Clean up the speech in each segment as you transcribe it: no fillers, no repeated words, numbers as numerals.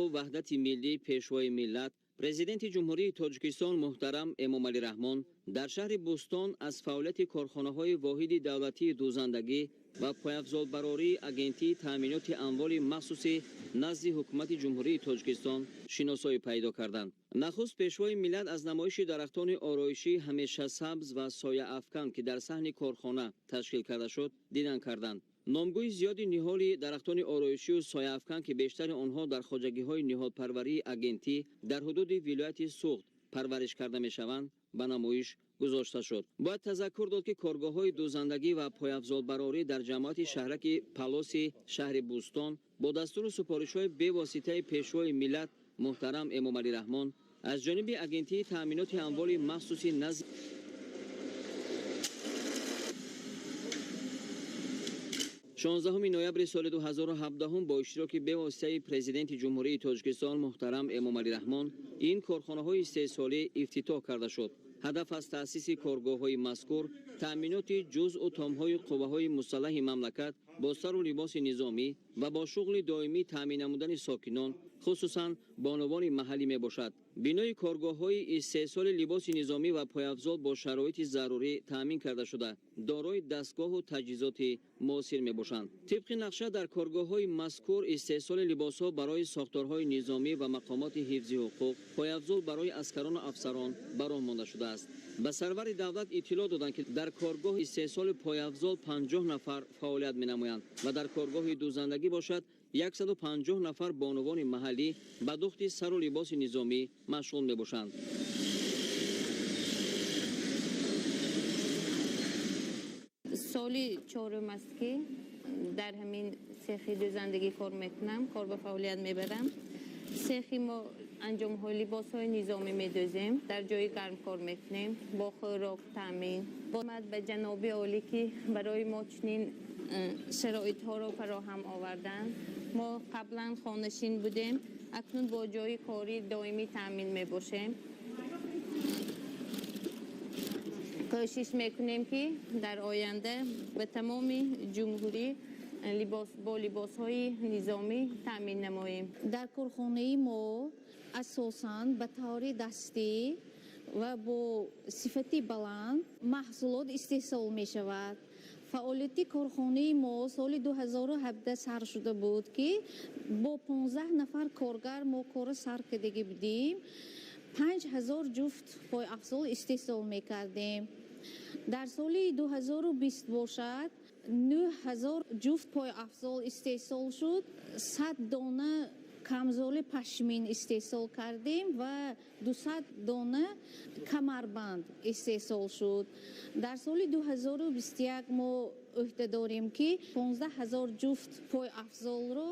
сулҳу ваҳдати миллӣ Пешвои миллат, Президенти Ҷумҳурии Тоҷикистон муҳтарам Эмомалӣ Раҳмон дар шаҳри Бӯстон аз фаъолияти корхонаҳои воҳиди давлатии дӯзандагӣ ва пойафзолбарории Агентии таъминоти амволи махсуси назди Ҳукумати Ҷумҳурии Тоҷикистон шиносоӣ пайдо карданд. Нахуст Пешвои миллат аз намоиши дарахтони ороишӣ ҳамешасабз ва сояафкан, ки дар саҳни корхона ташкил карда шуд, дидан карданд. Номгӯи зиёди ниҳоли дарахтони ороишию сояафкан, ки бештари онҳо дар хоҷагиҳои ниҳолпарварии агентӣ дар ҳудуди вилояти Суғд парвариш карда мешаванд, ба намоиш гузошта шуд. Бояд тазаккур дод, ки коргоҳҳои дӯзандагӣ ва пойафзолбарорӣ дар ҷамоати шаҳраки Палоси шаҳри Бӯстон бо дастуру супоришҳои бевоситаи Пешвои миллат муҳтарам Эмомалӣ Раҳмон аз ҷониби Агентии таъминоти амволи махсуси назди 16 ноябри соли 2017 бо иштироки бевоситаи Президенти Ҷумҳурии Тоҷикистон муҳтарам Эмомалӣ Раҳмон ин корхонаҳои истеҳсолӣ ифтитоҳ карда шуд. Ҳадаф аз таъсиси коргоҳҳои мазкур таъминоти ҷузъу томҳои қувваҳои мусаллаҳи мамлакат бо сару либоси низомӣ ва бо шуғли доимӣ таъмин намудани сокинон, хусусан бонувони маҳаллӣ мебошад. Бинои коргоҳҳои истеҳсоли либоси низомӣ ва пойафзол бо шароити зарурӣ таъмин карда шуда, дорои дастгоҳу таҷҳизоти муосир мебошанд. Тибқи нақша, дар коргоҳҳои мазкур истеҳсоли либосҳо барои сохторҳои низомӣ ва мақомоти ҳифзи ҳуқуқ, пойафзол барои аскарону афсарон ба роҳ монда шудааст. Ба сарвари давлат иттилоъ доданд, ки дар коргоҳи истеҳсоли пойафзол 50 нафар фаъолият менамоянд ва дар коргоҳи дӯзандагӣ бошад 150 нафар бонувони маҳаллӣ ба духти сару либоси низомӣ машғул мебошанд. Соли чорум аст, ки дар ҳамин сехи дӯзандагӣ кор мекунам, кор ба фаъолият мебарам. Сехи мо анҷомҳои либосҳои низомӣ медӯзем, дар ҷои гарм кор мекунем, бо хӯрок таъмин. Омад ба ҷаноби олӣ, ки барои мо чунин шароитҳоро фароҳам оварданд. Мо қаблан хонашин будем, акнун бо ҷои корӣ доимӣ таъмин мебошем. Кӯшиш мекунем, ки дар оянда ба тамоми ҷумҳурӣ либос бо либосҳои низомӣ таъмин намоем. Дар корхонаи мо асосан ба таври дастӣ ва бо сифати баланд маҳсулот истеҳсол мешавад. Фаъолияти корхонаи мо соли 2017 сар шуда буд, ки бо 15 нафар коргар мо корро сар кардагӣ будем. 5000 ҷуфт пойафзол истеҳсол мекардем. Дар соли 2020 бошад, 9000 ҷуфт пойафзол истеҳсол шуд, 100 дона камзоли пашмин истеҳсол кардем ва 200 дона камарбанд истеҳсол шуд. Дар соли 2021 мо ӯҳда дорем, ки 15 000 ҷуфт пойафзолро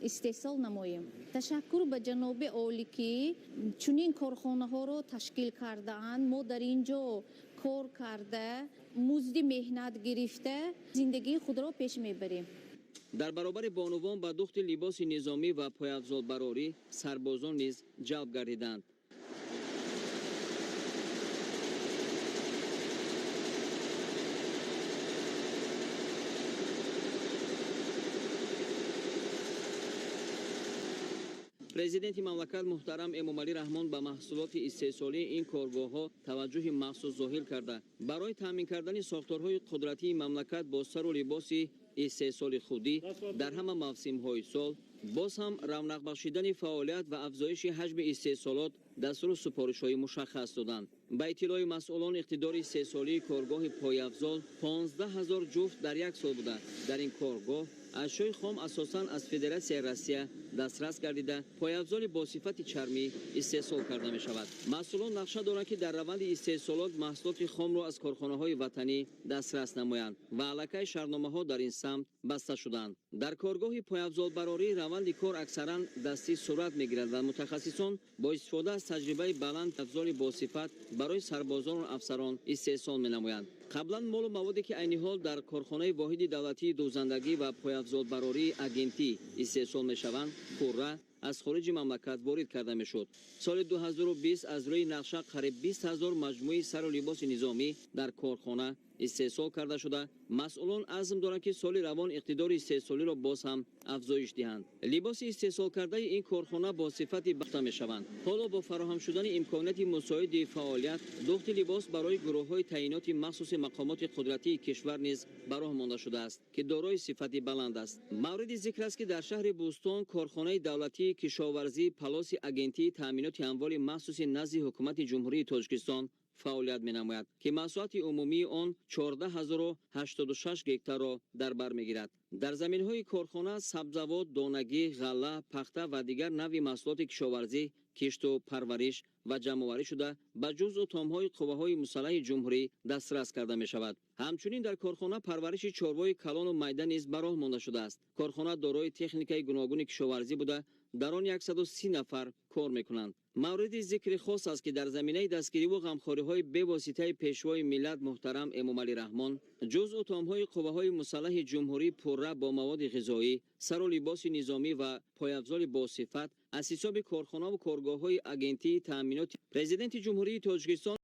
истеҳсол намоем. Ташаккур ба ҷаноби олӣ, ки чунин корхонаҳоро ташкил кардаанд. Мо дар ин ҷо кор карда, музди меҳнат гирифта, зиндагии худро пеш мебарем. Дар баробари бонувон ба духти либоси низомӣ ва пойафзолбарорӣ сарбозон низ ҷалб гардиданд. Президенти мамлакат муҳтарам Эмомалӣ Раҳмон ба маҳсулоти истеҳсолии ин коргоҳҳо таваҷҷӯҳи махсус зоҳир карда, барои таъмин кардани сохторҳои қудратии мамлакат бо сару либоси истеҳсоли худӣ дар ҳама мавсимҳои сол, боз ҳам равнақ бахшидани фаъолият ва афзоиши ҳаҷми истеҳсолот дастуру супоришҳои мушаххас доданд. Ба иттилои масъулон, иқтидори истеҳсолии коргоҳи пойафзол 15 000 ҷуфт дар як сол буда, дар ин коргоҳ ашёи хом асосан аз Федератсияи Россия дастрас гардида, пойафзоли бо сифати чармӣ истеҳсол карда мешавад. Масъулон нақша доранд, ки дар раванди истеҳсолот маҳсулоти хомро аз корхонаҳои ватанӣ дастрас намоянд ва аллакай шартномаҳо дар ин самт баста шуданд. Дар коргоҳи пойафзолбарорӣ раванди кор аксаран дастӣ сурат мегирад ва мутахассисон бо истифода аз таҷрибаи баланд афзоли босифат барои сарбозону афсарон истеҳсол менамоянд. Қаблан молу маводе, ки айни ҳол дар корхонаи воҳиди давлатии дӯзандагӣ ва пойафзолбарории агентӣ истеҳсол мешаванд, пурра аз хориҷи мамлакат ворид карда мешуд. Соли 2020 аз рӯи нақша қариб 20 000 маҷмӯи сару либоси низомӣ дар корхона Истеҳсол карда шуда, масъулон азм доранд, ки соли равон иқтидори истеҳсолиро боз ҳам афзоиш диҳанд. Либоси истеҳсолкардаи ин корхона бо сифати бахта мешаванд. Ҳоло бо фароҳам шудани имконияти мусоиди фаъолият, духти либос барои гурӯҳҳои таъиноти махсуси мақомоти қудратии кишвар низ ба роҳ монда шудааст, ки дорои сифати баланд аст. Мавриди зикр аст, ки дар шаҳри Бӯстон корхонаи давлатии кишоварзии палоси Агентии таъминоти амволи махсуси назди Ҳукумати Ҷумҳурии Тоҷикистон фаъолият менамояд, ки масоҳати умумии он 14 086 гектарро дар бар мегирад. Дар заминҳои корхона сабзавот, донагӣ, ғалла, пахта ва дигар навъи маҳсулоти кишоварзӣ кишту парвариш ва ҷамъоварӣ шуда, ба ҷузъу томҳои қувваҳои мусаллаҳи ҷумҳурӣ дастрас карда мешавад. Ҳамчунин дар корхона парвариши чорвои калону майда низ ба роҳ монда шудааст. Корхона дорои техникаи гуногуни кишоварзӣ буда, дар он 130 нафар кор мекунанд. Мавриди зикри хос аст, ки дар заминаи дастгириву ғамхориҳои бевоситаи Пешвои миллат муҳтарам Эмомалӣ Раҳмон ҷузъу томҳои қувваҳои мусаллаҳи ҷумҳурӣ пурра бо маводи ғизоӣ, сару либоси низомӣ ва пойафзоли босифат аз ҳисоби корхонаву коргоҳҳои Агентии таъминоти Президенти Ҷумҳурии Тоҷикистон.